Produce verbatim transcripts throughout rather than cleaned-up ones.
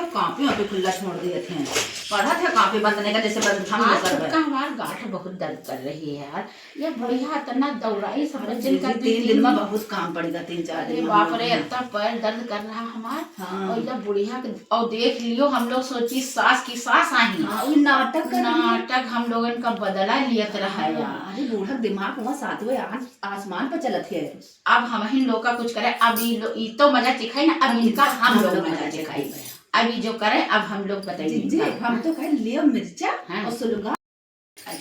कॉपी वॉपी खुला छोड़ दिए थे, पढ़त है, कॉपी बंद नहीं कर, जैसे बंद हम हाँ, लोग कर छोटका, हमार गांठ बहुत दर्द कर रही है यार। ये बुढ़िया इतना दौड़ाई, सब बच्चन का दीदी, तीन दिन में बहुत काम पड़ेगा, तीन चार दिन अरे में बाप रे, इतना पैर दर्द कर रहा हमार। हाँ। और ये बुढ़िया के, और देख लियो, हम लोग सोची सास की सास आई। हाँ, वो नाटक कर रही है। नाटक हम लोगन का बदला लियत रहा है यार। अरे बूढ़ा दिमाग वहाँ सातवें आस-, आसमान पर चलत है। अब हमहिन लोग का कुछ करे, अब ई लो-, ई तो मजा चिखाई ना, अब इनका हम लोग मजा चिखाई। अब ई जो करे, अब हम लोग बताई जी, जी, इनका। हम तो कहे लियो मिर्चा हाँ। और सुलगा।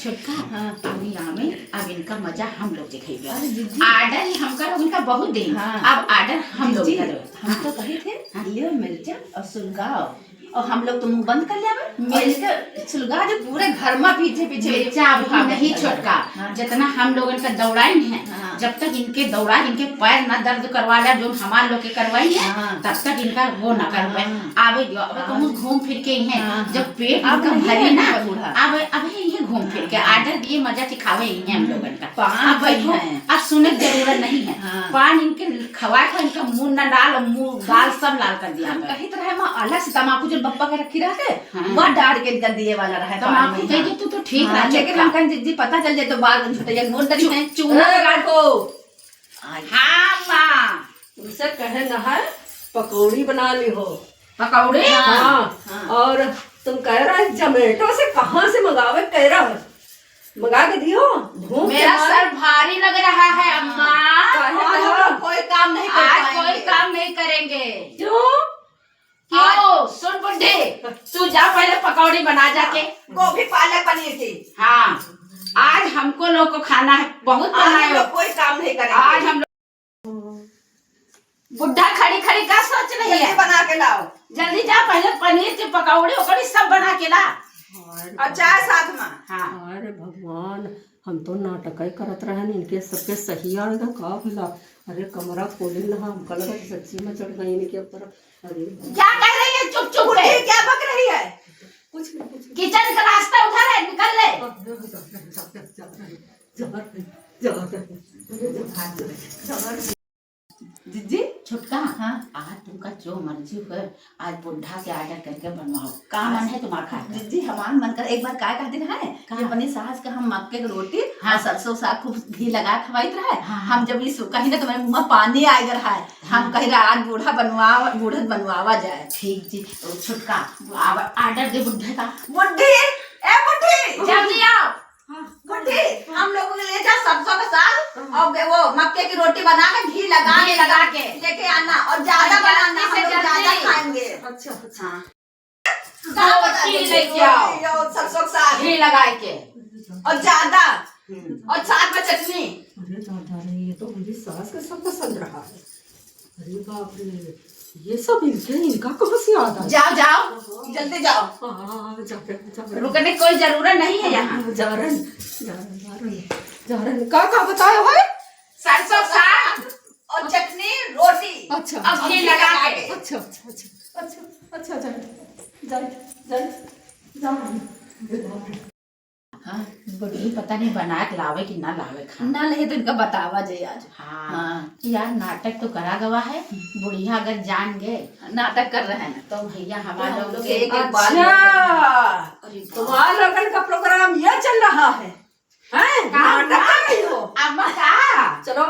छोटका, हाँ। अब ई आमे, अब इनका मजा हम लोग चिखाई। अरे जी, जी। आर्डर ही हमका लोगन का बहुत देन, हाँ। अब आर्डर हम जी, लोग जी। करो। हम तो कही थे, हाँ। लियो मिर्चा और सुलगाओ। और हम लोग तो मुंह बंद कर लिया बा। मिर्चा और इसके सुलगा जो पूरे घर में पीछे पीछे मिर्चा अब हम नहीं छोटका, हाँ। जितना हम लोगन का दौड़ाई है, हाँ। जब तक इनके दौड़ा, इनके पैर ना दर्द करवा ले, जो हमार लोग के करवाई है, हाँ। तब तक इनका वो ना कर पाए। हाँ। आवे जो, अब हाँ। कहूँ घूम फिर के ही है, हाँ, जब हाँ। पेट अब इनका नहीं भरी है ना, इनका बूढ़ा। अब, अब ये घूम फिर के हाँ। आर्डर दिए, मजा चिखावे ही है हम लोगन का। पान अब बैठो, है। अब सुने के जरूरत नहीं है। हाँ। पान इनके खवा के इनका मुंह ना लाल, मुंह गाल सब लाल कर दिया हम है। कहित रहे, माँ, अलग से तमाकू जो बप्पा के रखी रहते, हाँ। वह डाल के इनका दिए वाला रहे पान तमाकू में, दे हाँ। दे, तू तो ठीक हाँ, रहा, लेकिन चुप हम कहें, "जिज्जी, पता चल जाए तो बाद में झूठे एक नोट डरी चुप, हैं।" चुप, ए, रखो। हाँ, माँ। तुमसे कहे न है, पकौड़ी बना ली हो। पकौड़ी? हाँ, हाँ। और तुम कह रहा है, Zomato से कहाँ से मंगावे, कह रहा है। मंगा के दियो, भूख मेरा से मारे। सर भारी लग रहा है, अम्मा। काहे आज करो? हम लोग कोई काम नहीं कर आज पाएंगे। कोई काम नहीं करेंगे। क्यों? क्यों? आज सुन बुड्ढी, तू जा पहले पकौड़ी बना जाके। गोभी पालक पनीर की। हाँ, आज हमको लोग को खाना है, बहुत आज हम बनाए हो। लोग कोई काम नहीं करेंगे। आज हम लोग बुड्ढा खड़ी खड़ी का सोच रही है? जल्दी बना के लाओ। जल्दी जा, पहले पनीर के पकौड़ी उकौड़ी सब बना के ला। और चाय साथ में। हाँ। अरे भगवान, हम तो नाटक ही करत रहन, इनके सबके सही आएगा का भला? अरे कमरा खोले ना, हमका लगा कि सच्ची में चढ़ गई इनके ऊपर। अरे क्या कह रही है चुप चुप के? बुढ़ी क्या बक रही है? कुछ नहीं, कुछ नहीं। किचन का रास्ता उधर है, निकल ले। जा रहे, जा रहे, जा रहे, जा रहे। जिज्जी? छोटका, हाँ। आज तुमका जो मर्जी हो, आज बुड्ढा से आर्डर करके बनवाओ। का मन है तुम्हारा खाए का? जिज्जी, हमार मन कर, एक बार का कहती रहे का? कि अपनी सास का हम मक्के की रोटी हाँ। और सरसों साग खूब घी लगा खवाइत रहे। हाँ, हाँ। हम जब ये सु-, कही ना तो मेरे मुंह में पानी आए रहा है। हम हाँ। कही रहे आज बूढ़ा बनवा, बूढ़ा बनवावा जाए। ठीक जी, तो छोटका, अब आर्डर दे बुड्ढे का। बुड्ढी, ए बुड्ढी, जल्दी आओ। हाँ। बुड्ढी, हम लोगों के लिए जा सरसों का साग हाँ। और बे-, वो मक्के की रोटी बना के घी लगा घी के लगा के। लेके आना और ज्यादा और बनाना, जल्दी से हम लोग ज्यादा जल्दी। खाएंगे। अच्छा, अच्छा। हाँ। दो बाटी लेके आओ। और सरसों का साग। घी लगा के। और ज्यादा। हम्म। और साथ में चटनी। अरे दादा रे, ये तो मेरी सास का सब पसंद रहा है। अरे बाप रे, ये सब इनके, इनका कहाँ से याद आ गया? जाओ, जाओ, जल्दी जाओ। हाँ, जा रहे, जा रहे। रुकने की कोई जरूरत नहीं है यहाँ। हाँ, जा रहे, जा रहे, जा रहे, जा रहे। का, का बताया है? सरसों साग और चटनी, रोटी। अच्छा, और घी लगा के। अच्छा, अच्छा, अच्छा, अच्छा, अच्छा, जा रहे, जा रहे, जा रहे, जा रहे। हाँ, बुढ़ी पता नहीं बना के लावे कि ना लावे खाना। ना लावे तो इनका बतावा जाए आज। हाँ। हाँ। यार, नाटक तो करा गवा है, बुढ़िया अगर जान गए। नाटक कर रहे हैं। तो भैया, तो हमारे हम लोग लोग के एक एक बाल अच्छा, अरे बाप। तुम्हारे लोगन का प्रोग्राम ये चल रहा है, हैं? का नाटक अम्मा? कर रही हो? अम्मा का? चलो,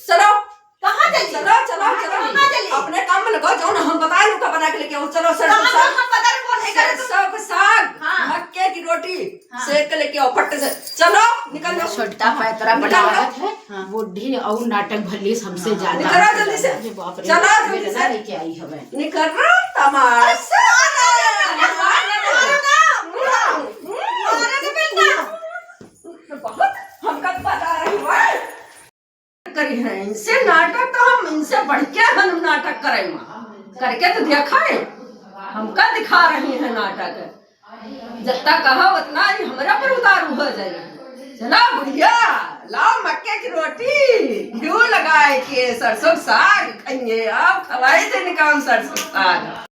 चलो। कहाँ चली? चलो, चलो, कहाँ चलो। चली? कहाँ चली? अपने काम में लगो, जो ना हम बताए, उनका बना के लेके आओ। चलो, सर, कहाँ सर, हम बता रहे, कौन है सर, करे तो? सब साग, हाँ। मक्के की रोटी, हाँ। सेक के लेके आओ, फट से। चलो, निकल जाओ। छोटा पैतरा निकल जाओ। बनावत है, हाँ। बुढ़ी और नाटक भल्ली हमसे हाँ। ज्यादा। निकल जाओ जल्दी से। अरे बाप रे, चलो जल्दी मेरे से। ना लेके आई हवे। निकल रहा तमाशा। अरे ना, अरे ना, अरे ना, अरे ना। बहुत हमका बता रही है। करी है। इनसे नाटक तो हम, इनसे बढ़ के हम नाटक करे। करके तो देखा है, हमका दिखा रही है नाटक। जितना कहा उतना ही हमरा पर उतारू हो जाए। चलो बुढ़िया, लाओ मक्के की रोटी, घी लगाए के सरसों साग खाएंगे। अब खवाई थे निकाम सरसों साग।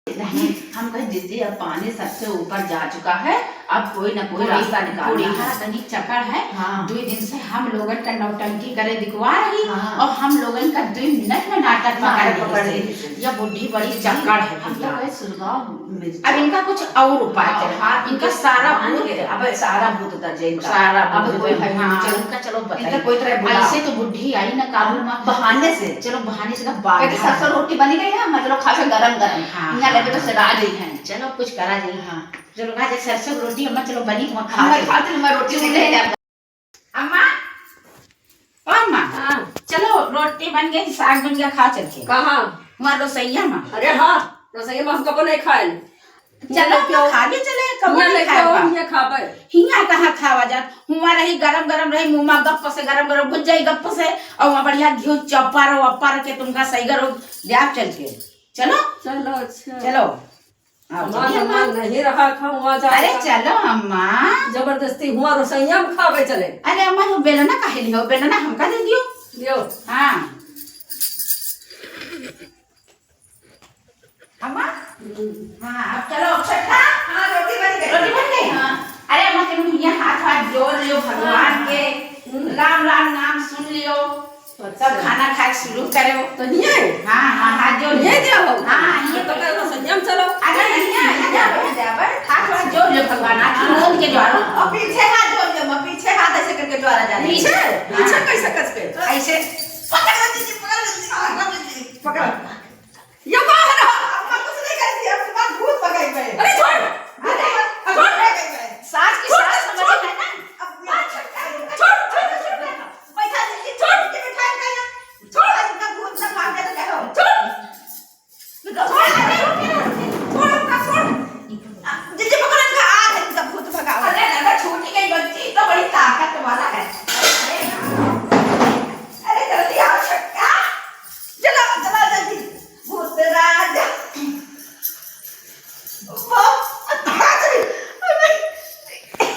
नहीं, हम कहे, "दीदी, अब पानी सबसे ऊपर जा चुका है, अब कोई ना कोई बुढ़ी, रास्ता निकालना बुढ़ी है। तनी चकड़ है। हाँ। दुई दिन से हम लोगन का नौटंकी करे दिखवा रही हाँ। और हम लोगन का दुई मिनट में नाटक पकड़ नाटक पकड़ लेही से। लेही से। यह बुढ़ी बड़ी चकड़ है हम तो भैया। गए सुलगाव में अब इनका कुछ और उपाय हाँ, करें। हाथ इनका इनका सारा बांध भूत के, अब सारा भूत उतर जाए इनका। सारा अब भूत कोई उतर, है हाँ, नहीं। इनका चलो बताइए। इनका कोई तरह बुलाओ। ऐसे तो बुढ़ी आई ना काबू हाँ, में। बहाने से। चलो बहाने से ना बात कहे कि है। सरसों रोटी बनी गई है, मतलब खास गरम गरम। हाँ, यहाँ हाँ, लेके तो हाँ। सड़ा गई है। चलो कुछ करा जाए। हाँ। जो लोग आज सरसों की रोटी, अम्मा, चलो बनी, वहाँ खा हमारे ले। खातिर मैं रोटी चूल्हे लेके आऊँ। अम्मा, ओ अम्मा, हाँ। चलो, रोटी बन गई, साग बन गया, खा चल के। कहाँ? वहाँ रसोईया में। अरे हाँ, रसोईया में हम कबो नहीं खाए। चलो, हियाँ अम्मा, क्यों? खा के चले, कबो हियाँ नहीं लेके खाए आओ, बा। हियाँ खाबे। हियाँ कहाँ खावा जात? हुआँ रही, गरम गरम रही, मुँह में गप्प से गरम गरम भुज जाई, गप्प से, और वहाँ बढ़िया घी चपर वपर के तुमका सही करो, द्याब चल के। चलो? चलो, अच्छा। चलो। हाँ, हमार चलिए, हमार अम्मा। नहीं रहा था, वहाँ जा अरे रहा। चलो अम्मा। जबरदस्ती हुआँ रसोइया में खावे चले। अरे अम्मा, जो बेलना काहे लियो? बेलना हमका दे दियो। दियो। हाँ। अम्मा? हम्म। हाँ, अब चलो, अब छठा। हाँ, रोटी बन गई। रोटी बन गई? हाँ। अरे अम्मा, तुम यहाँ हाथ वाथ जोड़ लियो भगवान हाँ। के। हम्म। राम राम नाम सुन लियो। अच्छा। तब खाना खाए शुरू करो। तो हियाँ है? हाँ, हाँ, हाथ जोड़ ये लो। क्या हो? हाँ, ये तो करो, संयम चलो। अरे, हियाँ, हियाँ, हियाँ, हियाँ, हाथ वाथ जोड़ लो भगवान, हाथ जोड़ के द्वारा। और पीछे हाथ जोड़ लो, मैं पीछे हाथ ऐसे करके द्वारा जा रही। पीछे? हाँ। पीछे कैसे करके? ऐसे। पकड़ लो दीदी, पकड़ लो दीदी, पकड़ लो दीदी, पकड़। ये बाहर आ। अम्मा कुछ नहीं करती, अब तुम्हारा भूत भगाई गए। अरे छोड़। अरे, अब छोड़। भूत भगाई गए। सास की छोड़, सास समझ छोड़। है ना? अब छोड़, छोड़, छोड़, छोड़। बैठा दीजिए, छोड़ के बैठा है ना। छोड़, इनका भूत ना भाग जाए तो कहो। छोड़। छोड़, अरे, छोड़, छोड़, छोड़। आ, दीदी पकड़ इनका, आ, इनका भूत भगाओ। अरे, दादा, छोटी गई बच्ची तो बड़ी ताकत वाला है। अरे, अरे, जल्दी आओ, छोटका। चलो, चलो, जल्दी। भूत राजा। बाप, अरे।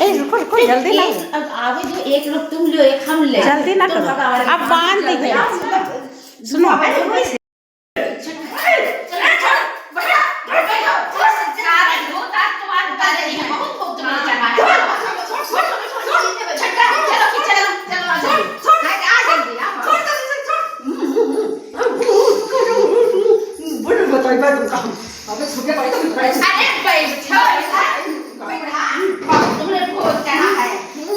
ए, रुको, रुको, जल्दी ना। एक, अब आवे दो, एक लोग तुम लो, एक हम ले। जल्दी ना तो करो। भगावा रे, अब बांध जल्दी दीजिए। आओ, मतलब, सुनो। अरे, कोई बड़े बताई बा तुमका हम। अबे छुपे भाई, तुम भाई। अरे बैठो, बैठा। तुमने भोज करा है।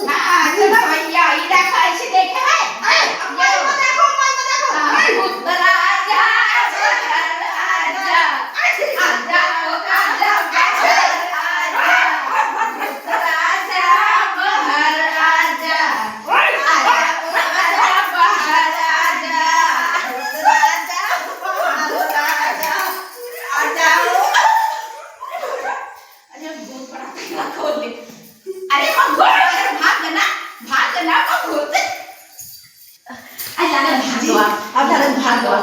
हाँ, चलो भैया, ई देखा, ऐसे देखे है। अरे, अब मैं देखो, मैं देखो। हाँ, भूत राजा, आजा, आजा। आजा, आजा, आजा, आजा। राजा, बाहर आजा। आजा, आजा, बाहर आजा। राजा, बाहर आजा। आजा। अरे, भूत बड़ा तगड़ा खोल ले। अरे, हम भूत, अरे, भाग ना, भाग ना, हम भूत। अरे, अरे, भाग गवा, अब अरे, भाग गवा।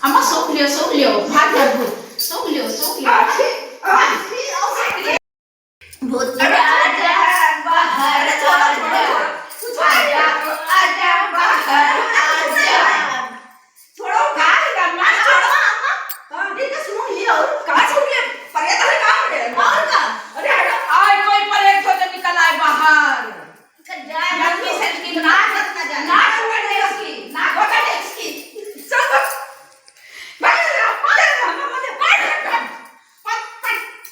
अम्मा, सूंघ लियो, सूंघ लियो, भाग गवा भूत। सूंघ लियो, सूंघ लियो। आखिर, आखिर, आखिर। भूत राजा बाहर आजा। आजा, आजा बाहर आजा। छोड़ो, का है अम्मा? छोड़ो, अम्मा। हाँ। ठीक है, सुनो, ये और का सुन के प्रेत है, का हो गया? और का? अरे, हटो, आए कोई प्रेत हो तो निकल आए बाहर। अच्छा, जाए, नक्की से लेकिन ना, ना, ना, ना, ना, पकड़ ले इसकी, ना पकड़ ले इसकी। चल, बस। पट, पट, पट, पट,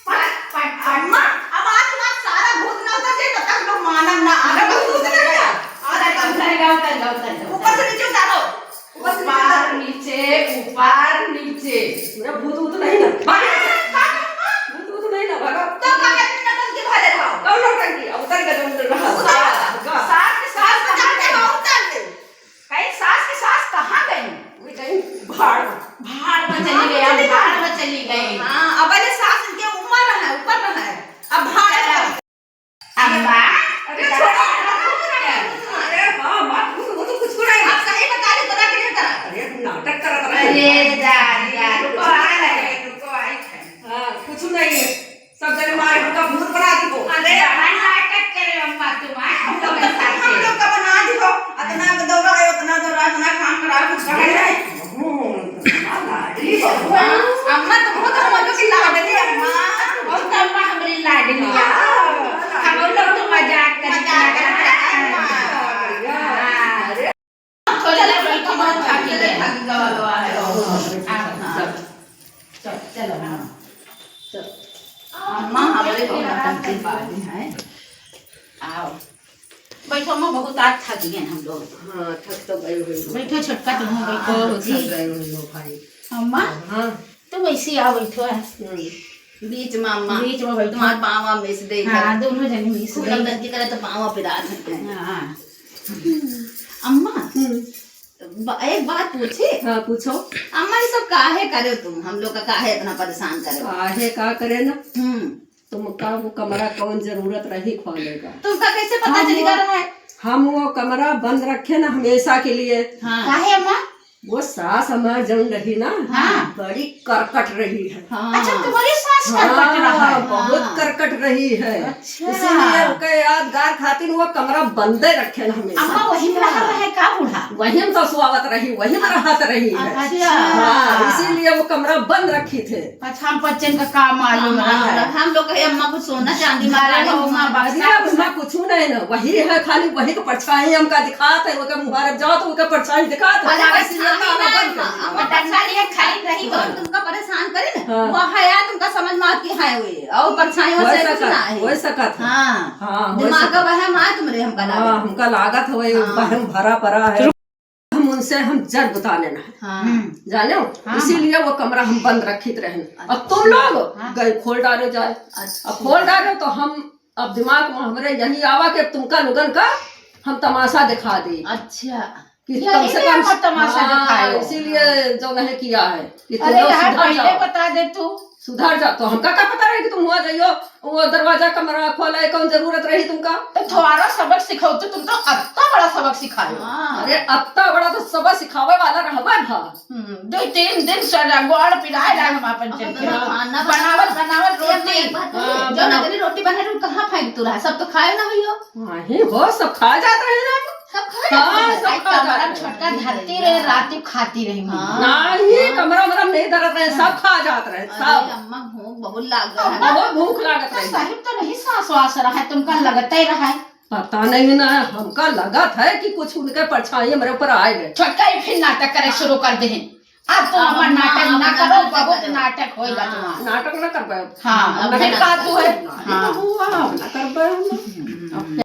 पट, पट। अम्मा, अब आज तुम्हारा सारा भूत ना उतर जाए, तब तक लोग मानव ना आवे। अरे, भूत उतर गया। अरे, उतर गया, उतर गया, उतर गया। ऊपर से नीचे उतारो। ऊपर से नीचे उतारो। ऊपर, नीचे, ऊपर, नीचे। मेरा भूत, भूत नहीं ना। भाग। भूत, भूत नहीं ना, भागो। तो भाग, इतनी नौटंकी भरे रहो। कौन नौटंकी? अब उतर गया, तुम उतर रहा। सास, सास, सास, सास, सास, सास, सास, सास, सास, सास, सास, सास, सास, सास, सास, कहीं सास की सास कहाँ गई? वो कहीं भाड़ में। भाड़ में चली गई, भाड़ में चली गई। हाँ, अब अरे सास इनके ऊपर है, ऊपर है। अब भाड़ में चली गई। अम्मा, अरे छोड़ो, अरे हाँ, बात कुछ, वो तो कुछ हो रहा है। आप सही बता रहे, पता नहीं करा। अरे हम नाटक करा था। अरे जा, जा, रुको, आ रहे हैं, रुको, आई है। हाँ, कुछ नहीं है। सब जने मारे हमका भूत बना दिहो। अरे, हम नाटक करे अम्मा तुम, आए हम लोग के साथ। हम लोग का बना दिहो। अतना दौरा है, अतना दौरा, अतना काम करा, कुछ कहा नहीं। अम्मा तो बहुत हम लोग की लाडली अम्मा। बहुत अम्मा हमारी लाडली है। हम अम्मा, हमरे को नौटंकी बाजी है। आओ। बैठो अम्मा, बहुत आज थक गए हम लोग। हाँ, थक तो गए हुए हो। बैठो छोटका, तुम बैठो। बहुत जी। थक गए हुए हो भाई। अम्मा, हाँ। तुम ऐसी आओ, बैठो है। हम्म। बीच में अम्मा, बीच में बैठो। तुम्हारे पाँव में से दे हाँ, कर। दोनों जने मिस खूब गई। नौटंकी करे तो पाँव पिरात है। हाँ। अम्मा, हम्म। ब-, एक बात पूछी? हाँ, पूछो। अम्मा, ये सब काहे करे तुम? हम लोग का काहे इतना परेशान करे? काहे का करे ना? हम्म। तुमका वो कमरा कौन जरूरत रही खोले का? तुमका कैसे पता हम चली वो, का रहा है? हम वो कमरा बंद रखे ना हमेशा के लिए। हाँ। काहे अम्मा? वो सास हमार जौन रही ना, हाँ। बड़ी करकट रही है। हाँ। अच्छा, तुम्हारी सास हाँ, करकट रहा है? बहुत हाँ। करकट रही है। अच्छा। इसीलिए ओके यादगार खातिर वो कमरा बंदे रखे ना हमेशा। अम्मा वही में रहा है का बूढ़ा? वही में तो सुआवत रही, वही में रहत रही है। अच्छा। हाँ, इसीलिए वो कमरा बंद रखी थे। अच्छा, हम बच्चन का काम मालूम हाँ, रहा है। हम लोग कहे, "अम्मा, कुछ सोना चांदी मारा है, अम्मा, अरे, बक्सा, अम्मा, बक्सा।" कुछ नहीं ना, वही है, खाली वही का परछाई हमका दिखात है, ओके मुहारत जाओ तो ओके परछाई दिखात है। अरे, ऐसी परछाई ना, ना, बंद कर अम्मा, दी। परछाई है, खाली रही हो, तुमका परेशान करे ना, हाँ। वह है यार, तुमका समझ में आती है वे, और परछाई हो वही से कुछ सकत, ना है। वही सकत है। हाँ। हाँ, वही दिमाग सकत। का वहम है तुमरे, हमका हाँ, लागत। हमका लागत है, वही हाँ। वहम भरा पड़ा है। हम उनसे हम जर बुता लेना है। हाँ। हम्म। जाने हो? हाँ, इसीलिए हाँ। वो कमरा हम बंद रखित रहन। अच्छा। अब तुम लोग हाँ। गए खोल डालो जाए। अच्छा। अब खोल डालो तो हम, अब दिमाग में हमरे यही आवा कि अब तुमका लोगन का हम तमाशा दिखा दे। अच्छा। कि यही कम से में कम हम तमाशा हाँ, दिखाए हो। इसीलिए जो नहीं किया है कि तुम अरे लोग यार, सुधर पहले जाओ। बता दे तू। सुधर जाओ। तो हमका का पता रहे कि तुम हुआ जाइयो? वो दरवाजा कमरा खोले, कौन जरूरत रही तुमका? तो थोड़ा सबक सिखाओ तो, तुम तो अत्ता बड़ा सबक सिखायो। हाँ। अरे, अत्ता बड़ा तो सबक सिखावे वाला रहबे भा। हम्म, दो तीन दिन से गोड़ पिराए रहे हम अपन चल के। हाँ। खाना बनावत, बनावत रोटी। हाँ, जो बना- नगरी रोटी बने रही, कहाँ फेंक तू रहा? सब तो खाए ना भैया। वही हो, सब खा जात रहे ना हम। सब खा हाँ, जात रहे। सब खा जात रहे। छोटका धरती रहे, राती खाती रही। हाँ। नहीं, कमरा वमरा नहीं धरत रहे, सब खा जात रहे, अरे सब। अम्मा, भूख बहुत लाग रहा है। बहुत भूख लागत रहे। साहिब तो नहीं सास वास रहा है, तुमका लगते रहा है। पता नहीं ना, हमका लगत है कि कुछ उनके परछाई हमरे ऊपर आए गए। छोटका ही फिर नाटक करे शुरू कर दे। अब तुम अब हमार हम नाटक ना ना करो, नाटक बहुत करो। नाटक होएगा हाँ। तुम्हारा। नाटक ना करबे। हाँ, अब फिर ना का तू है? करबे। हाँ। अब ना करबे हम।